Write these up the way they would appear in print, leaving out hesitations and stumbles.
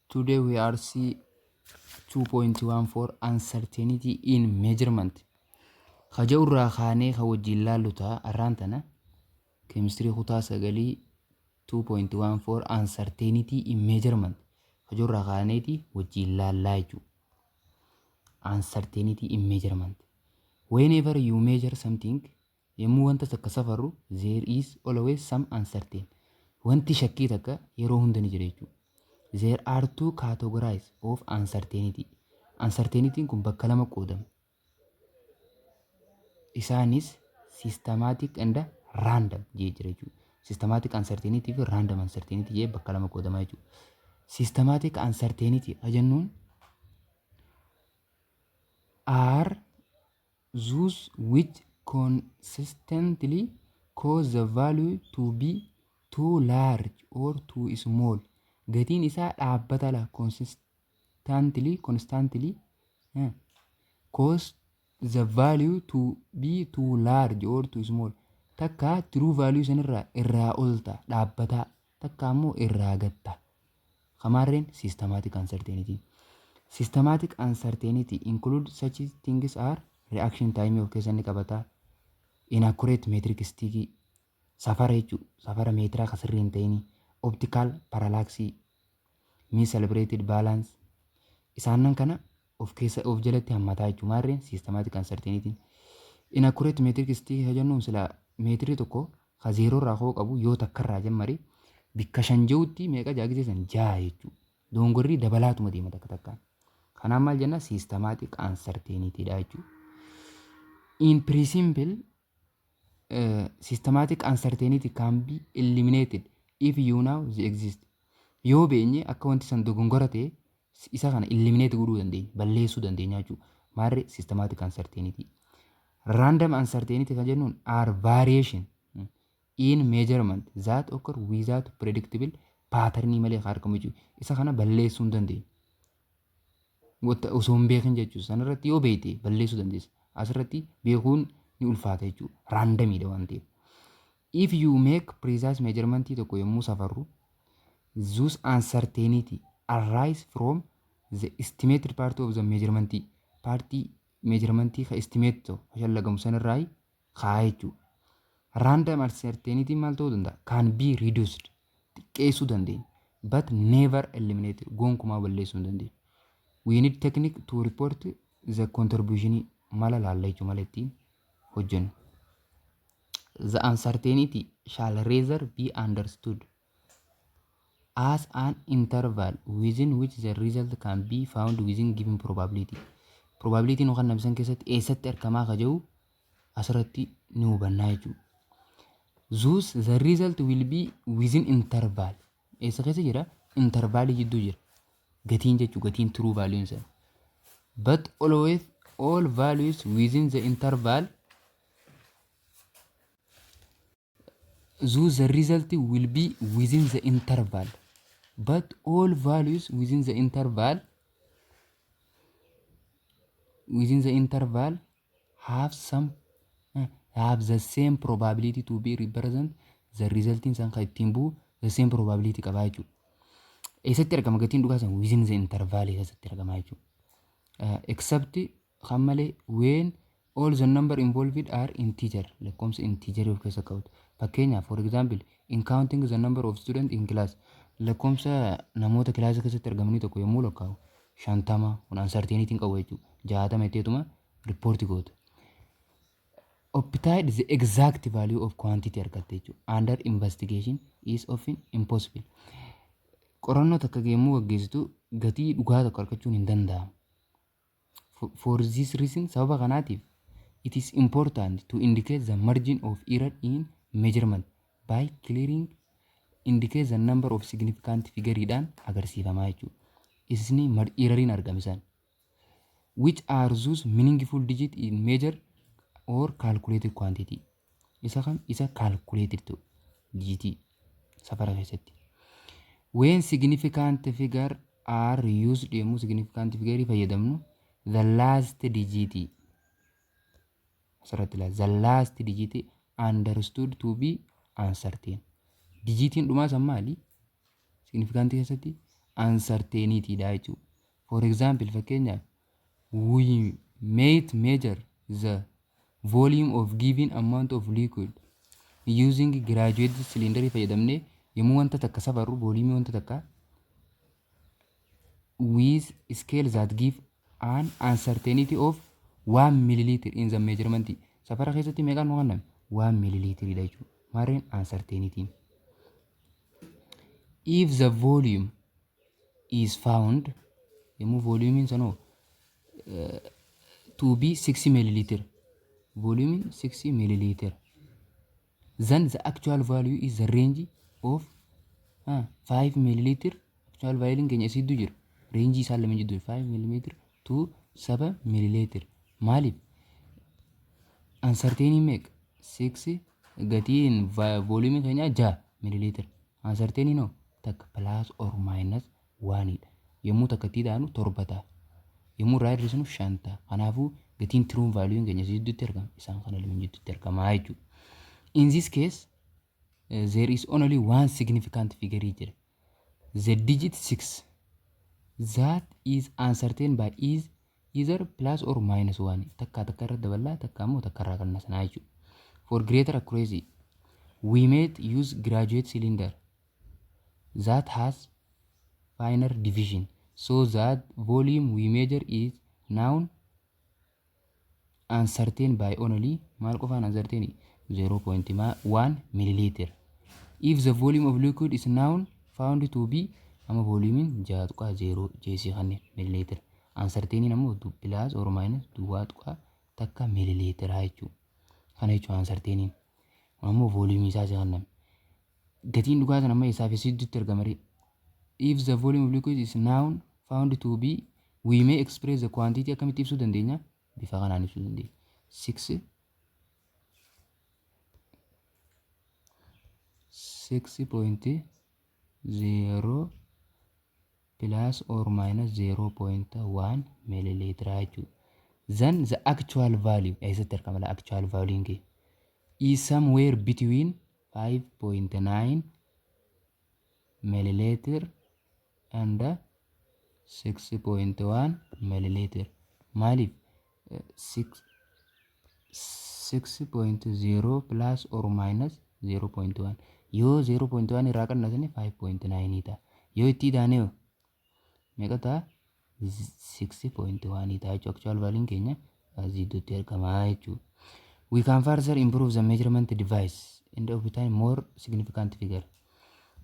Today we are see 2.14 uncertainty in measurement. Ka ja'urraa kaanee ka wajjin laallu ta'a arraan tana keemistirii kutaa sagalii 2.14 uncertainty in measurement ka ja'urraa kaaneeti wajjin laallaa jechuudha. Uncertainty in measurement. Whenever you measure something, yommuu wanta takka safarru, there is always some uncertain. Wanti shakkii takka yeroo hunda ni jira jechuudha. There are two categories of uncertainty. Uncertainty kun bakka lama qoodama. Isaanis systematic and random jee jira jechuudha. Systematic uncertainty fi random uncertainty jee bakka lama qoodama jechuudha. Systematic uncertainty ka jennuun are those which consistently cause the value to be too large or too small. Gatiin isaa dhaabbata la constantly cause the value to be too large or too small. Takka true value sanirraa irraa ol ta'a dhaabbataa, takka ammoo irraa gatta. Kamaarreen systematic uncertainty. Systematic uncertainty include such things are reaction time of keessa ni qabata. Inaccurate metric stick, safara jechuudha. Safara meetiraa kan sirrii hin ta'ini. Optical parallax, miscalibrated balance. Isaanan kana of keessa of jalatti hammataa jechuudha. Maarreen systematic uncertainty. Inaccurate metric stick kan jennuun sila meetirii tokko ka zeeroo irraa ka'uu qabu yoo takka irraa jammare bikka shan jirutti meeqa jaagisiisan jaha jechuudha. Dongorri dabalaatuma deema takka takkaan. Kanaaf maal jenna? Systematic uncertainty dha jechuudha. In principle, systematic uncertainty can be eliminated if you know they exist. Yoo beenye akka wanti san dogongora ta'e, isa kana eliminate godhuu dandeenya, balleessuu dandeenya jechuudha. Maarree systematic uncertainty. Random uncertainty kan jennuun are variation in measurement that occur without predictable pattern malee kan argamu jechuudha. Isa kana balleessuu hin dandeenyu. Wanta osoo hin beekin jechuudha. Sanarratti yoo beekte balleessuu dandeessa. Asirratti beekuun ni ulfaata jechuudha. Randomiidha waan ta'eef. If you make precise measurement tokko yommuu safarru, those uncertainty arise from the estimated part of the measurement, partii measurement ka estimate ta'u shallagamu sanirraa kaa'aa jechuudha. Random uncertainty maal ta'uu danda'a? Can be reduced, xiqqeessuu dandeenya. But never eliminated, gonkumaa balleessuu hin dandeenyu. We need technique to report the contribution, mala laalla jechuudha, mala ittiin hojjennu. The uncertainty shall rather be understood as an interval within which the result can be found within given probability. Probability nu kan namsan keessatti eessatti argamaa ka jiru asirratti ni hubannaa jechuudha. Thus the result will be within interval. Eessa keessa jira? Intervalii jidduu jira. Gatiin jechuudha, gatiin true value sana. But always all values within the interval. Thus the result will be within the interval. But all values within the interval have the same probability to be represent the resulting san kan ittiin bu'u the same probability qabaa jechuudha. Eessatti argama gatiin dhugaa san? Within the interval keessatti argama jechuudha. Except kan malee when all the number involved are integer, lakkoomsa integer of keessa qabatu. Fakkeenyaaf, for example, in counting the number of students in class, lakkoomsa namoota kilaasii keessatti argamanii tokko yommuu lakkaa'u, 50 kun uncertainty hin qabu jechuudha. 60 jetteetuma report goota. Obtain the exact value of quantity argatte jechuudha. Under investigation is often impossible. Qorannoo takka yommuu gaggeessitu gatii dhugaa tokko argachuun hin danda'amu. For this reason, sababa kanaatiif, it is important to indicate the margin of error in measurement by clearing indicate the number of significant figureidhaan agarsiifamaa jechuudha. Isni erroriin argame isaan. Which are those meaningful digit in measure or calculated quantity. Isa kam? Isa calculated ta'u digitii safara keessatti. When significant figure are used, yommuu significant figure fayyadamnu, the last digit asirratti ilaala, the last digit understood to be uncertain. Digitiin dhumaa san maali? Significant keessatti Uncertainty dha jechuudha. For example, fakkeenyaaf, we might measure the volume of given amount of liquid using graduated cylinder fayyadamnee yommuu wanta takka safarru, volume wanta takka with scale that give an uncertainty of 1 milliliter in the measurement. Safara keessatti meeqaan nu kenname? 1 milliliter dha jechuudha. Maarreen uncertainty? If the volume is found, yommuu volume sanoo to be 6 milliliter, volume 6 milliliter, then the actual value is the range of 5 milliliter. Actual value keenya isidduu jira, range isaan lama jidduu, 5 milliliter to 7 milliliter. Maaliif? Uncertainty meeqa? 6. Gatiin volume keenya 6 milliliter. Uncertainty no takka plus or minus 1 dha. Yommuu takka itti daanu 7 ta'a, yommuu irraa hir'isnu 5 ta'a. Kanaafuu gatiin true value keenya jidduutti argama, isaan kana lama jidduutti argama jechuudha. In this case, there is only one significant figure jira, the digit 6, that is uncertain by is either plus or minus 1. Takka takka irra daballaa, takka immoo takka irraa qannasanaa jechuudha. For greater accuracy, we may use graduate cylinder that has finer division so that volume we measure is now uncertain by only, maal qofaan uncertain? 0.1 milliliter. If the volume of liquid is now found to be, amma volume 6.0 jeesii kanneen milliliter, uncertain ammoo plus or minus 0.1 milliliter jechuudha. Kana jechuun uncertain ammoo volume isaa si kenname. Gatiin dhugaa sana amma isaaf isidduutti argama ree? If the volume of liquid is now found to be, we may express the quantity, akkamitti ibsuu dandeenya? Bifa kanaan ibsuu dandeenya. 6 6.0 plus or minus 0.1 milliliter jechuudha. Then the actual value eessatti argama? La actual value kee is somewhere between 5.9 milliliter and 6.1 milliliter. Maaliif? 6 6.0 plus or minus 0.1, yoo 0.1 irraa qannasne 5.9 ta'a. Yoo itti daane meeqa ta'a? 6.1 ta'a jechuudha. Actual value keenya as gidduutti argama jechuudha. We can further improve the measurement device and obtain more significant figure.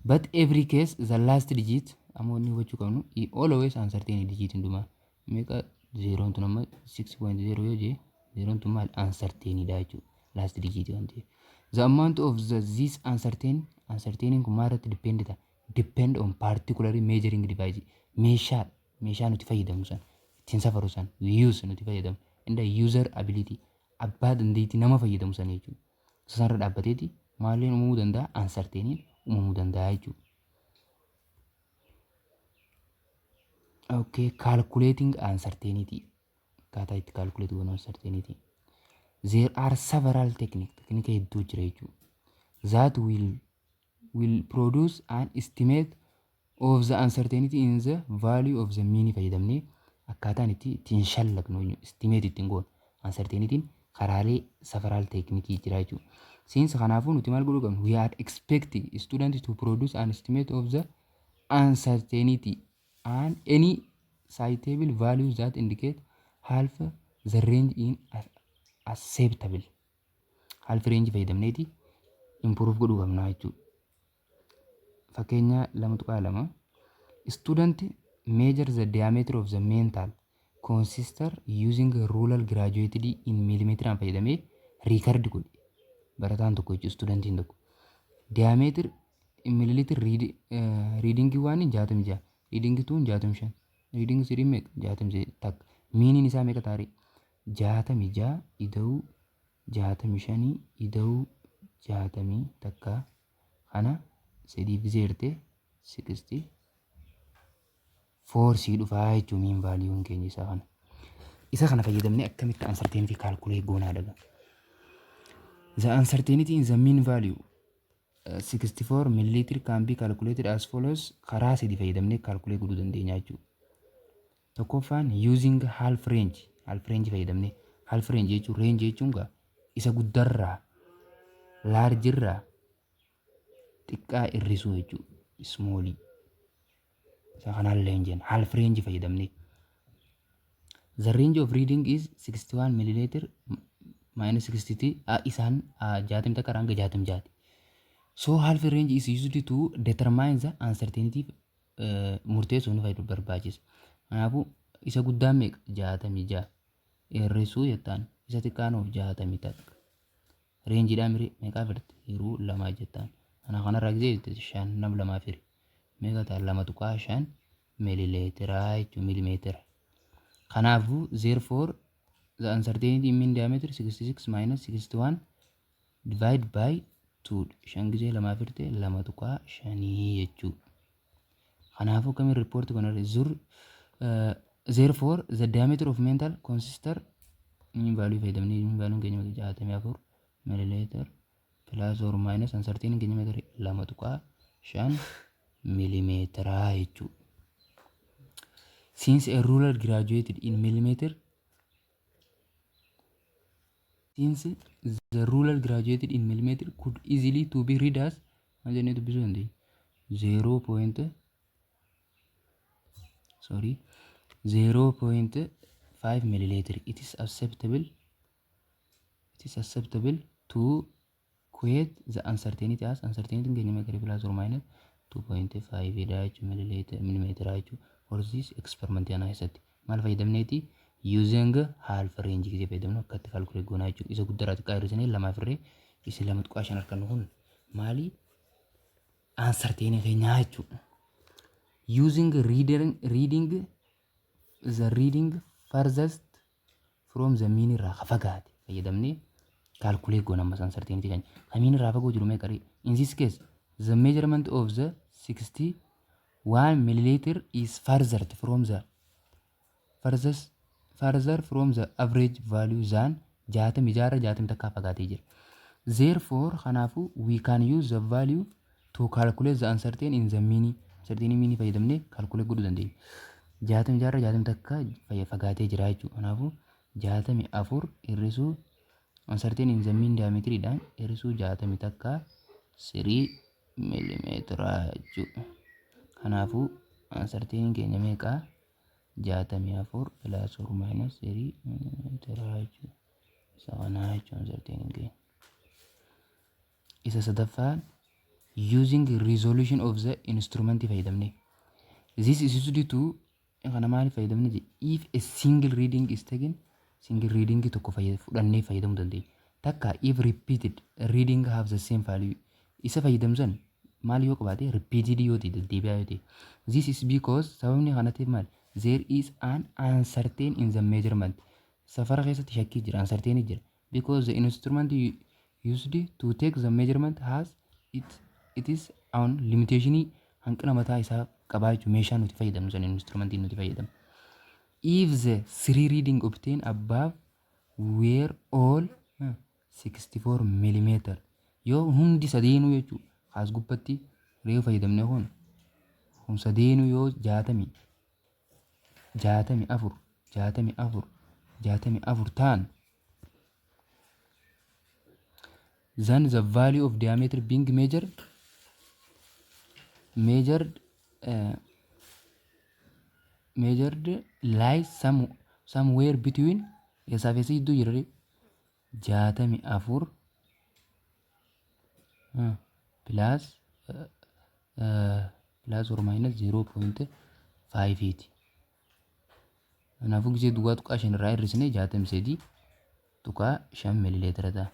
But every case, the last digit, ammoo inni hubachuu qabnu, always uncertain digit hundumaa meeqa? Zeeroon tun amma 6.0 yoo jee, zeeroon tun maal? Uncertain dha jechuudha, last digit waan ta'eef. The amount of the this uncertain, uncertain kun maal irratti depend ta'a? Depend on particularly measuring device, meeshaa nuti fayyadamnu san, ittiin safaru san, use nuti fayyadamnu, and the user ability, abbaa dandeettii nama fayyadamu san jechuudha. Isa sanarra dhaabbateeti maalleen uumamuu danda'a? Uncertainiin uumamuu danda'a jechuudha. Okay, calculating uncertainty. Akkaataa itti calculate goonu uncertainty. There are several technique, teknika hedduu jira jechuudha, that will produce an estimate of the uncertainty in the value of the mean. Fayyadamnee akkaataan itti ittiin shallagnu, estimate ittiin goonu uncertainty, karaalee several technique jira jechuudha. Since kanaafuu nuti maal godhuu qabnu? We are expecting student to produce an estimate of the uncertainty and any citable values that indicate half the range in acceptable. Half range fayyadamneeti improve godhuu qabna jechuudha. Fakkeenya 2.2. Student measure the diameter of the metal consister using ruler graduated in millimeter fayyadamee record godhe. Barataan tokko jechuudha, studentiin tokko. Diameter in milliliter, reading 1 66, reading 2 65, reading 3 meeqa? 61. Meaniin isaa meeqa ta'a? 66 ida'uu 65 ida'uu 61, kana sadiif zeerte 64 sii dhufaa jechuun mean valueun keenya isaa kana. Isa kana fayyadamnee akkamitti uncertainty calculate goonaa dhaga. The uncertainty in the mean value 64 milliliter can be calculated as follows. Karaa sadi fayyadamnee calculate godhuu dandeenya jechuudha. Tokkoffaan, using half range. Half range fayyadamnee, half range jechuun, range jechuun gaa isa guddarraa, largerraa xiqqaa hir'isuu jechuudha. Smallii. Isa kanaan jenna half range fayyadamnee. The range of reading is 61 milliliter minus 63, isaan 61 hanga 66ti. So half range is used to determine the uncertainty, murteessuu nu fayyadu barbaachisa. Kanaafuu isa guddaan meeqa? 66 hir'isuu jettaan isa xiqqaan hoo? 61. Rangeiidhaan miree meeqaa fidate? Hiruu lamaa jettaan. Kana kanarraa gisee jette shan nam lamaa firi. Meeqa ta'a? 2.5 miilileetiraa jechuun miilimeetira. Kanaafuu, therefore, the uncertainty in mean diameter 66 minus 61 divide by 2, shan gisee lamaa firte 2.5 jechuudha. Kanaafuu kamiin report kana zur? Therefore, the diameter of metal consistor mean value fayyadamnee, mean value keenya meeqa? 64 milliliter plus or minus uncertainty keenya meeqa? 2.5 millimeetiraa jechuudha. Since a ruler graduated in millimeter, since the ruler graduated in millimeter could easily to be read as, maal jennee dubbisuu dandeenya? Zero point, sorry, 0.5 milliliter, it is acceptable to quote the uncertainty as, uncertainty keenya meeqa? Plus or minus 2.5 dha jechuudha, milliliter, millimeter jechuudha. For this experiment kana keessatti maal fayyadamneeti? Using half range gisee fayyadamnu akkatti calculate goonaa jechuudha. Isa guddaarraa xiqqaa hir'isnee lamaaf irree isa 2.5 harkannu kun maali? Uncertainty keenyaa jechuudha. Using reading, the reading farthest from the mean irraa ka fagaate fayyadamnee calculate goona ammas uncertainty keenya. Ka mean irraa fagoo jiru meeqa? In this case, the measurement of the 61 milliliter is farther from the farthest farther from the average value than 66rra 61 fagaatee jira. Therefore, kanaafuu, we can use the value to calculate the uncertainty in the mean. Uncertainty mean fayyadamnee calculate godhuu dandeenya. 66rra 61 fagaatee jira jechuudha. Kanaafuu 64 hir'isuu uncertainty in the mean diameter dhaan hir'isuu 61 3 millimeetira jechuudha. Kanaafuu uncertainty keenya meeqa? 64 plus or minus 3 millimeetira jechuudha. Isa kanaa jechuudha uncertainty keenya. Isa sadaffaan, using resolution of the instrument fayyadamne. This is used to, kana maaliif fayyadamne? If a single reading is taken, single reading tokko fudhannee fayyadamuu dandeenya. Takka if repeated reading have the same value, isa fayyadamsan maal yoo qabaate? Repeated yoo ta'e, deddeebi'aa yoo ta'e. This is because, sababni kana ta'eef maal? There is an uncertain in the measurement. Safara keessatti shakkii jira, uncertain jira. Because the instrument used to take the measurement has it is own limitation, hanqina mataa isaa qabaa jechuudha meeshaa nuti fayyadamnu san, instrumentii nuti fayyadamnu. If the three reading obtained above were all 64 millimeter, yoo hundi sadeenuu jechuudha kaas gubbatti reefu fayyadamne kun sadeenuu yoo 64 64 64 ta'an, then the value of diameter being measured lies somewhere between, eessaa fi eessa jidduu jira? 64 plus or minus 0.5 ti. Kanaafuu gisee 0.5 irraa hir'isnee 63.5 milileetira ta'a.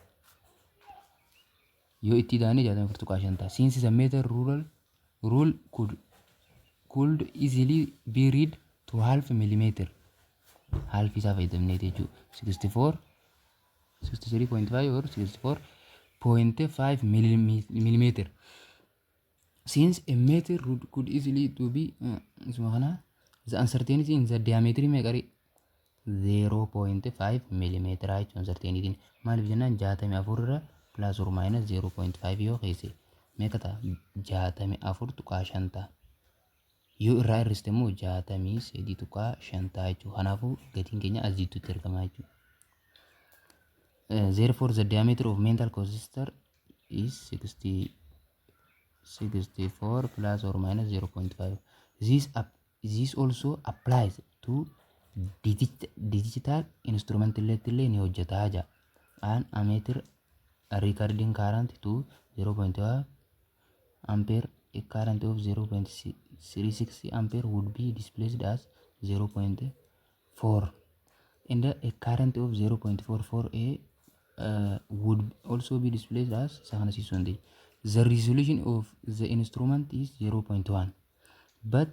Yoo itti daane 64.5 ta'a. Since the meter rule could easily be read to half millimeter. Half isaa fayyadamneeti jechuudha. 64 63.5 or 64.5 millimeter. Since a meter rule could easily to be isuma kana, the uncertainty in the diameter meeqa? 0.5 millimeter jechuun. Uncertainty maaliif jennaan, 64 irra plus or minus 0.5 yoo keesse Meeqa ta'a? 64.5 ta'a. Yoo irraa hir'iste immoo 63.5 ta'a jechuudha. Kanaafuu gatiin keenya as jidduutti argama jechuudha. Therefore, the diameter of metal consister is 60 64 plus or minus 0.5. This also applies to digital instrument illee ni hojjetaa jira. An ammeter recording current to 0.5 ampere, a current of 0.36 ampere would be displayed as 0.4 and a current of 0.44 a would also be displayed as isa kana siisuu dandeenya. The resolution of the instrument is 0.1, but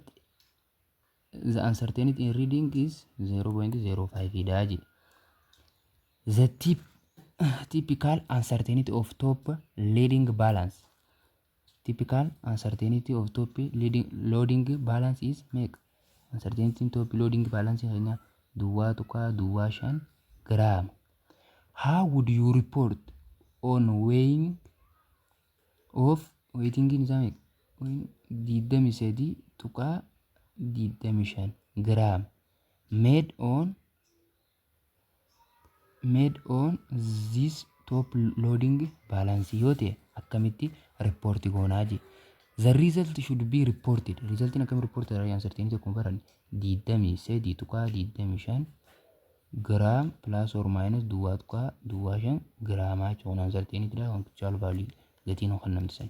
the uncertainty in reading is 0.05 dha jedhe. The typical uncertainty of top loading balance, typical uncertainty of top loading balance is meeqa? Uncertainty top loading balance keenya 0.05 giraama. How would you report on weighing of, weighting isaa meeqa? 23.25 giraama made on this top loading balance yoo ta'e, akkamitti report goonaa jee? The result should be reported. Resultiin akkami report ta'e? Uncertainty akkuma baranne 23.25 giraam plus or minus 0.05 giraamaa jechuun uncertainty dha, actual value gatiin kan namti san.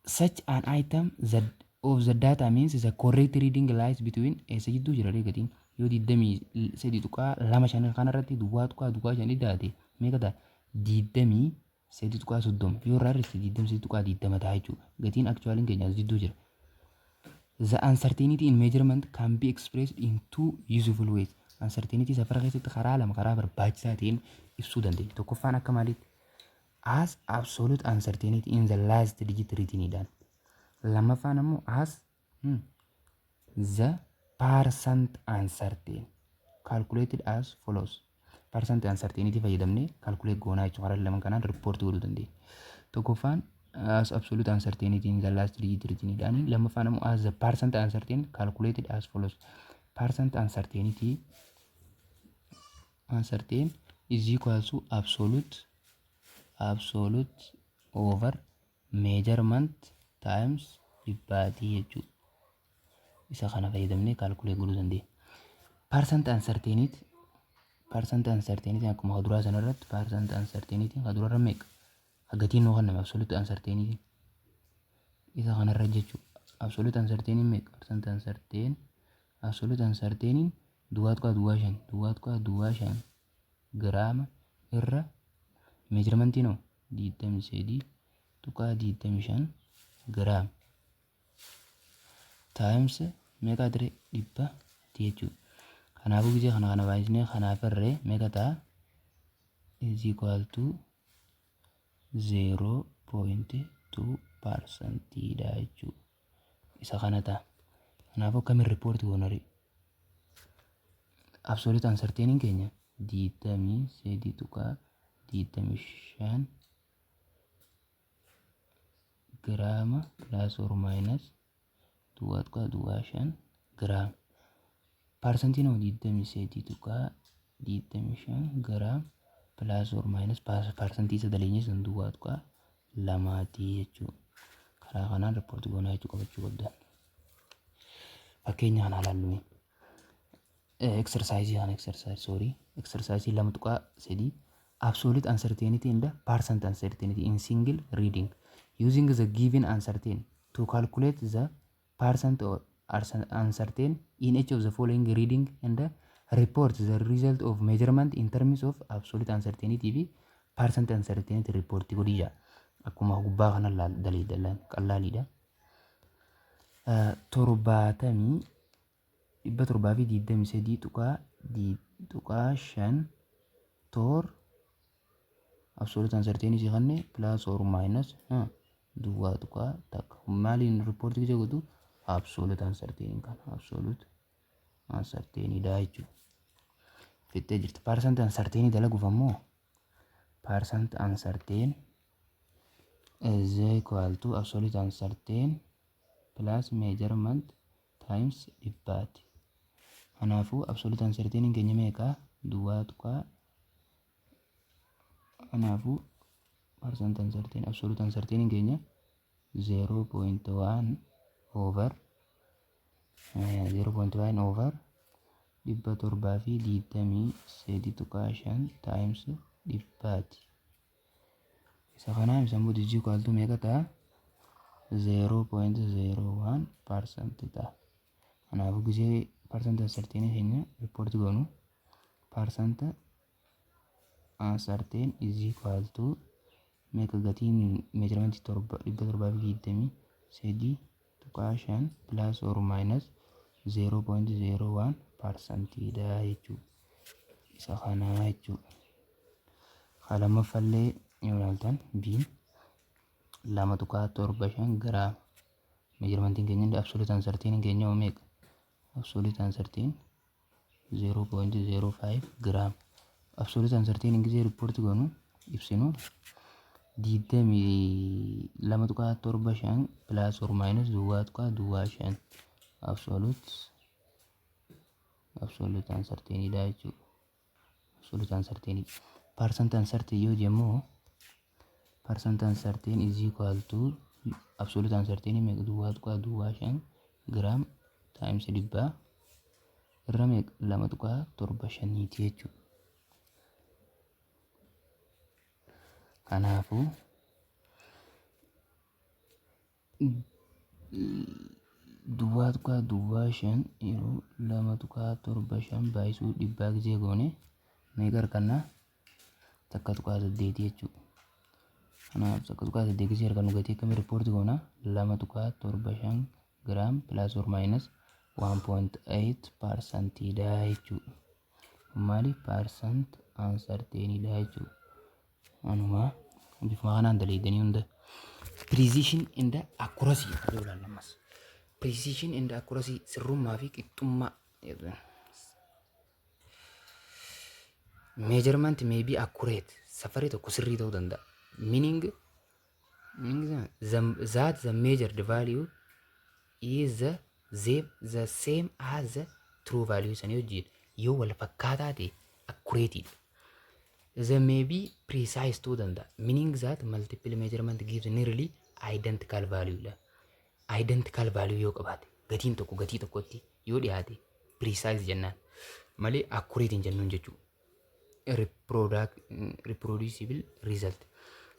Such an item that of the data means the correct reading lies between, eessa jidduu jira gatiin? Yoo 23.25 kanarratti 0.25 taate meeqa ta'a? 23.30. Yoo irraa hir'iste 23.20 ta'a jechuudha. Gatiin actualiin keenya as jidduu jira. The uncertainty in measurement can be expressed in two useful ways. Uncertainty safara keessatti karaa lama karaa barbaachisaa ta'een ibsuu dandeenya. Tokkoffaan akka maaliitti? As absolute uncertainty in the last digit written. Lammaffaan ammoo as the percent uncertain calculated as follows. Percent uncertainty fayyadamnee calculate goonaa jechuudha. Karaa lama kanaan report godhuu dandeenya. Tokkoffaan as absolute uncertainty in the last digit written dhaan, lammaffaan ammoo as the percent uncertain calculated as follows. Percent uncertain is equal to absolute over measurement times dhibbaatii jechuudha. Isa kana fayyadamnee calculate godhuu dandeenya. Percent uncertainty akkuma duraa sanarratti percent uncertainty duraarra meeqa? Gatiin nuu kenname absolute uncertainty isa kanarra jechuudha. Absolute uncertainty meeqa? Percent uncertain, absolute uncertainty 0.05, 0.05 giraama irra measurementiin hoo 23.25 giraama times meeqa ture? Dhibba jechuudha. Kanaafuu gisee kana kana baay'isnee kanaaf irree meeqa ta'a? Is equal to 0.2 percentiidha jechuudha. Isa kana ta'a. Kanaafuu akkamiin report goona ree? Absolute uncertainty keenya 23.25 giraama plus or minus 0.05 giraama. Percentiin hoo 23.25 giraam plus or minus percentii isa daleenye sun 0.2ti jechuudha. Karaa kanaan report goonaa jechuu qabachuu qabdan. Fakkeenya kana ilaallu. Exercise kana, exercise, sorry, exercise 2.3, absolute uncertainty and percent uncertainty in single reading. Using the given uncertain to calculate the percent or uncertain in each of the following reading and report the result of measurement in terms of absolute uncertainty fi percent uncertainty report godhi jaa. Akkuma gubbaa kana daliidalan qallaaliidha. Torbaatamii 723.5 torr absolute uncertainty kanne plus or minus 0.1 maaliin report gisee godhu? Absolute uncertainty kana, absolute uncertainty dha jechuudha. Fixxee jirti. Percent uncertainty dalaguuf ammoo percent uncertain Is equal to absolute uncertain plus measurement times dhibbaati. Kanaafuu absolute uncertain keenya meeqa? Duwwaa tuqaa. Kanaafuu percent uncertain, absolute uncertain keenya 0.1 over 0.1 over 723.5 times dhibbaati. Isa kanaaf isa immoo is equal to meeqa ta'a? 0.01% ta'a. Kanaafuu gisee percent uncertain keenya report goonu, percent uncertain is equal to meeqa? Gatiin measurement torba 723.5 plus or minus 0.01% dha jechuudha. Isa kanaa jechuudha. Haa, lammaffallee yoo ilaaltan, biin 2.75 giraama. Measurementiin keenya illee, absolute uncertain keenya hoo meeqa? Absolute uncertain 0.05 giraama. Absolute uncertain gisee report goonu, ibsinu, 22.75 plus or minus 0.05 absolute uncertain dha jechuudha. Absolute uncertain. Percent uncertain yoo jemmoo, percent uncertain is equal to absolute uncertain meeqa? 0.05 gram times dhibbaa irra meeqa? 2.75ti jechuudha. Kanaafuu 0.05 yeroo 2.75 baay'isuu dhibbaa gisee goone meeqa argannaa? 1.8 jechuudha. Kanaaf 1.8 gisee argannu gatii akkamii report goona? 2.75 gram plus or minus 1.8 percentiidha jechuudha. Maali? Percent uncertaintyidha jechuudha. Anuma bifuma kanaan daleedanii hunda. Precision and accuracy jedhu ilaalla ammas. Precision and accuracy, sirrummaa fi qixxummaa jedhu. Measurement may be accurate. Safarri tokko sirrii ta'uu danda'a. Meaning that the measured value is the same as the true value sanii wajjin yoo wal fakkaataa ta'e accurate dha. The may be precise ta'uu danda'a. Meaning that multiple measurement gives nearly identical value dha. Identical value yoo qabaate, gatiin tokko gatii tokkotti yoo dhiyaate, precise jennaan malee accurate hin jennuun jechuudha. Reproducible result.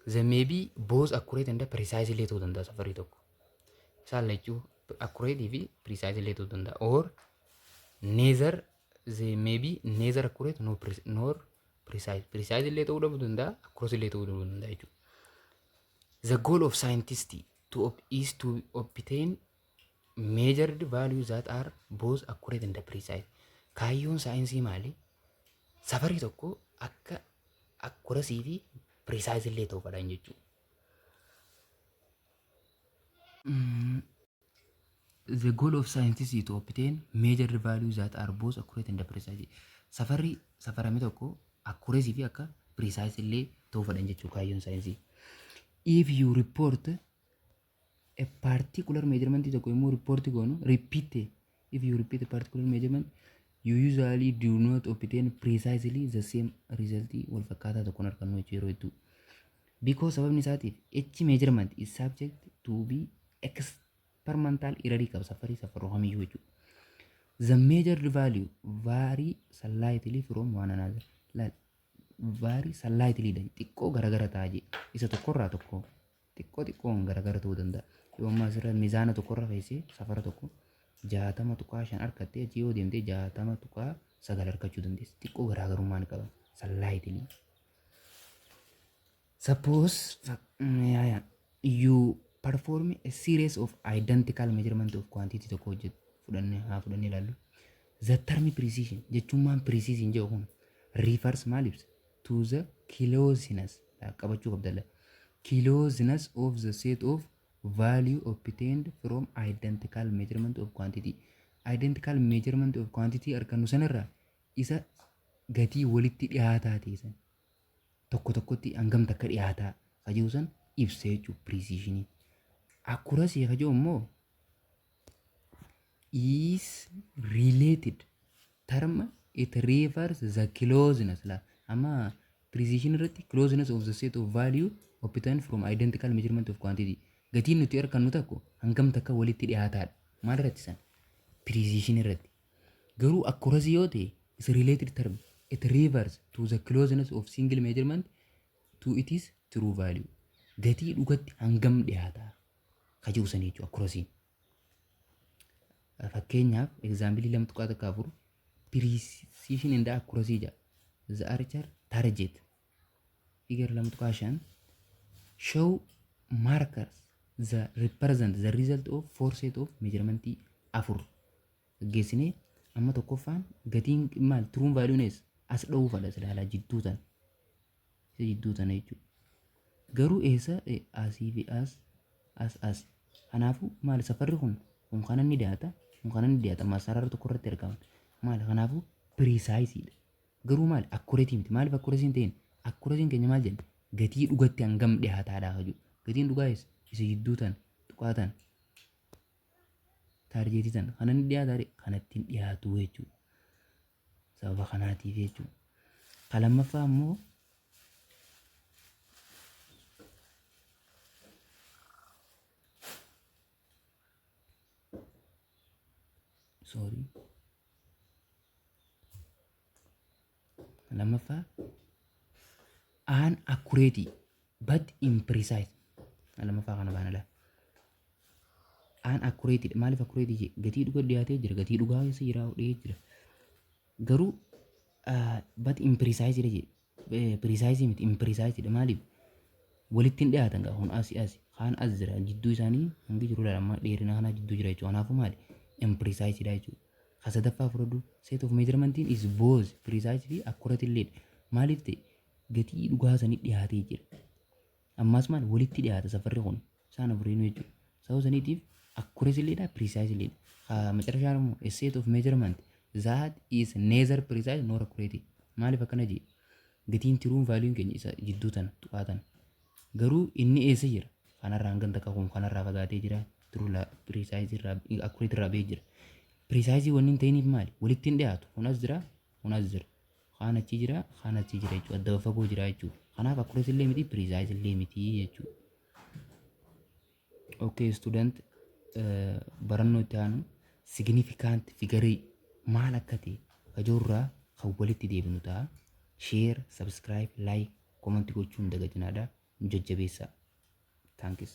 The may be both accurate and precise illee ta'uu danda'a safarri tokko. Isaan lachuu accurate fi precise illee ta'uu danda'a. Or neither, they may be neither accurate nor precise. Precise illee ta'uu dhabuu danda'a, accurate illee ta'uu dhabuu danda'a jechuudha. The goal of scientist is to obtain measured values that are both accurate and precise. Kaayyoon saayinsii maali? Safarri tokko akka accuracy fi precise illee ta'uu fedhan jechuudha. The goal of scientists is to obtain measured values that are both accurate and precise. Safarri safarame tokko accuracy fi akka precise illee ta'uu fedhan jechuudha kaayyoon saayinsii. If you report a particular measurement tokko immoo report goonu, repeat, if you repeat a particular measurement, you usually do not obtain precisely the same result. Wal fakkaataa tokkoon argannu jechuudha yeroo hedduu. Because sababni isaatiif each measurement is subject to be experimental error qaba safarii safaruu kamiyyuu jechuudha. The measured value vary slightly from one another. Laal, vary slightly dha, xiqqoo garagara ta'a jee, isa tokkorraa tokko xiqqoo xiqqoon garagara ta'uu danda'a. Yoo ammaa asirra mizaana tokkorra feesee safara tokko 60.5 argattee, achi yoo deemtee 60.9 argachuu dandeessa. Xiqqoo garaagarummaa ni qaba. Slightly. Suppose you perform a series of identical measurement of quantity tokko hojjetu fudhannee haa fudhannee ilaallu. The term precision jechuun precision jedhu kun refers, maal ibsa? To the closeness, qabachuu qabdalla. Closeness of the set of value obtained from identical measurement of quantity. Identical measurement of quantity argannu sanarraa isa gatii walitti dhiyaataa ta'e san tokko tokkotti hangam takka dhiyaataa ka jiru san. Ibsa jechuudha precisionii. Accuracy ka jedhu immoo is related term, it refers the closeness la. Amma precision irratti closeness of the set of value obtained from identical measurement of quantity, gatiin nuti argannu tokko hangam takka walitti dhiyaataadha. Maal irratti san? Precision irratti. Garuu accuracy yoo ta'e is related term, it refers to the closeness of single measurement to its true value, gatii dhugatti hangam dhiyaataa ka jiru sanii jechuudha accuracy. Fakkeenyaaf, example 2.14, precision and accuracy jedha. The archer target figure 2.5 show markers the represent the result of four set of measurement afur geessinee. Amma tokkoffaan gatiin maal? True value eessa as dha'uu fadha silaalaa? Jidduu tan, isa jidduu tana jechuudha. Garuu eessa? Asii fi as, as, as. Kanaafuu maal? Safarri kun kana ni dhiyaata, kun kana ni dhiyaata. Amma sarara tokko irratti argaman maal? Kanaafuu precise dha. Garuu maal? Accurate miti. Maaliif accuracy hin ta'in? Accuracy keenya maal jenna? Gatii dhugatti hangam dhiyaataadha jechuudha. Gatiin dhugaa eessa? Isa jidduu tan, tuqaa tan, targetii tan, kana ni dhiyaata, kanatti hin dhiyaatu jechuudha. Sababa kanaatiif jechuudha. Ka lammaffaa immoo sorry, lammaffaa an accurate but imprecise. Lammaffaa kana baana laa. An accurate maaliif accurate jee? Gatii dhugaa dhiyaatee jira, gatii dhugaa keessa jira, dhiyee jira. Garuu but imprecise dha jee. Precise miti, imprecise dha. Maaliif? Walitti hin dhiyaatan gaa. Kun asii asi, kaan as jira, jidduu isaanii hangi jiru laala. Amma dheerina kanaa jidduu jira jechuudha. Kanaafuu maali? Imprecise dha jechuudha. Ka sadaffaa fudhadhu, set of measurementiin is both precise fi accurate illee. Maaliif ta'e? Gatii dhugaa sanii dhiyaatee jira. Ammas maal? Walitti dhiyaata safarri kun isaan afuriinuu jechuudha. Sababa saniitiif accuracy illeedha, precise illeedha. Ka macarashaa immoo a set of measurement that is neither precise nor accurate. Maaliif akkana jee? Gatiin true value keenya isa jidduu tana, tuqaa tana. Garuu inni eessa jira? Kanarraa hangam takka kun kanarraa fagaatee jira. True precise irraa, accurate irraa ba'ee jira. Precise wanni hin ta'iniif maali? Walitti hin dhiyaatu. Kun as jira, kun as jira. Kaan achi jira, kaan achi jira jechuudha. Adda fagoo jira jechuudha. Kanaaf accuracy illee miti, precise illee miti jechuudha. Okay student, barannoo itti aanu significant figure maal akka ta'e kajoorraa kan walitti deebinu ta'a. Share, subscribe, like, comment gochuun dagatinaadha. Nu jajjabeessaa. Thanks.